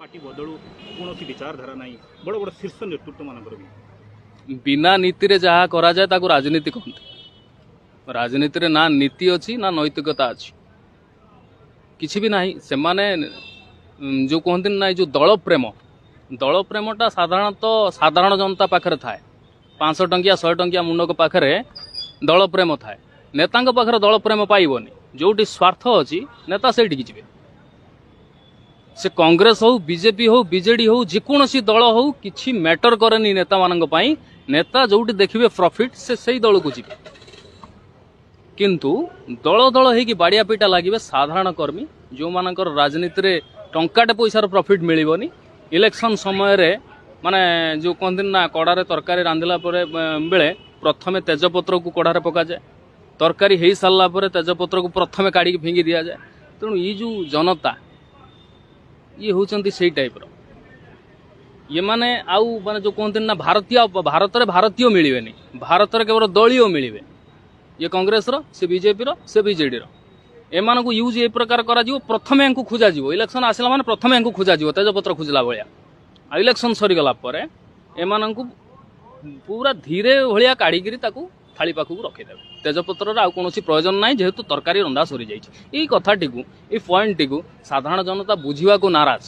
Party ବଦଳୁ, କୌଣସି ବିଚାରଧାରା ନାହିଁ ବଡ଼ ବଡ଼ ଶୀର୍ଷ ନେତୃତ୍ୱମାନଙ୍କର ବି। ବିନା ନୀତିରେ ଯାହା କରାଯାଏ, ତାକୁ ରାଜନୀତି କହନ୍ତି। ରାଜନୀତିରେ ନା ନୀତି ଅଛି, ନା ନୈତିକତା ଅଛି, କିଛି ବି ନାହିଁ। ସେମାନେ ଯୋଉ କୁହନ୍ତିନି ନା, ଏଇ ଯୋଉ ଦଳ ପ୍ରେମ, ଦଳ ପ୍ରେମଟା ସାଧାରଣତଃ ସାଧାରଣ ଜନତା ପାଖରେ ଥାଏ। 500 ଟଙ୍କିଆ, 100 ଟଙ୍କିଆ ମୁଣ୍ଡକ ପାଖରେ ଦଳ ପ୍ରେମ ଥାଏ, ନେତାଙ୍କ ପାଖରେ ଦଳ ପ୍ରେମ ପାଇବନି। ଯୋଉଠି ସ୍ୱାର୍ଥ ଅଛି, ନେତା ସେଇଠିକି ଯିବେ। ସେ କଂଗ୍ରେସ ହଉ, ବିଜେପି ହଉ, ବିଜେଡି ହଉ, ଯେକୌଣସି ଦଳ ହଉ, କିଛି ମ୍ୟାଟର କରେନି ନେତାମାନଙ୍କ ପାଇଁ। ନେତା ଯୋଉଠି ଦେଖିବେ ପ୍ରଫିଟ୍, ସେ ସେଇ ଦଳକୁ ଯିବେ। କିନ୍ତୁ ଦଳ ଦଳ ହେଇକି ବାଡ଼ିଆ ପିଟା ଲାଗିବେ ସାଧାରଣ କର୍ମୀ, ଯେଉଁମାନଙ୍କର ରାଜନୀତିରେ ଟଙ୍କାଟେ ପଇସାର ପ୍ରଫିଟ୍ ମିଳିବନି। ଇଲେକ୍ସନ ସମୟରେ ମାନେ ଯେଉଁ କହନ୍ତିନି ନା, କଡ଼ାରେ ତରକାରୀ ରାନ୍ଧିଲା ପରେ ବେଳେ ପ୍ରଥମେ ତେଜପତ୍ରକୁ କଡ଼ାରେ ପକାଯାଏ, ତରକାରୀ ହେଇସାରିଲା ପରେ ତେଜପତ୍ରକୁ ପ୍ରଥମେ କାଢ଼ିକି ଫିଙ୍ଗି ଦିଆଯାଏ। ତେଣୁ ଏଇ ଯେଉଁ ଜନତା, ଇଏ ହେଉଛନ୍ତି ସେଇ ଟାଇପ୍ର। ଇଏମାନେ ଆଉ ମାନେ ଯେଉଁ କୁହନ୍ତିନି ନା, ଭାରତୀୟ, ଭାରତରେ ଭାରତୀୟ ମିଳିବେନି, ଭାରତରେ କେବଳ ଦଳୀୟ ମିଳିବେ। ଇଏ କଂଗ୍ରେସର, ସେ ବିଜେପିର, ସେ ବିଜେଡିର। ଏମାନଙ୍କୁ ୟୁଜ୍ ଏ ପ୍ରକାର କରାଯିବ। ପ୍ରଥମେ ୟାଙ୍କୁ ଖୋଜାଯିବ। ଇଲେକ୍ସନ ଆସିଲା ମାନେ ପ୍ରଥମେ ୟାଙ୍କୁ ଖୋଜାଯିବ ତେଜପତ୍ର ଖୋଜିଲା ଭଳିଆ। ଆଉ ଇଲେକ୍ସନ ସରିଗଲା ପରେ ଏମାନଙ୍କୁ ପୁରା ଧୀରେ ଭଳିଆ କାଢ଼ିକିରି ତାକୁ ଥାଳି ପାଖକୁ ରଖିଦେବେ। ତେଜପତ୍ରର ଆଉ କୌଣସି ପ୍ରୟୋଜନ ନାହିଁ, ଯେହେତୁ ତରକାରୀ ରନ୍ଧା ସରିଯାଇଛି। ଏଇ କଥାଟିକୁ, ଏଇ ପଏଣ୍ଟଟିକୁ ସାଧାରଣ ଜନତା ବୁଝିବାକୁ ନାରାଜ।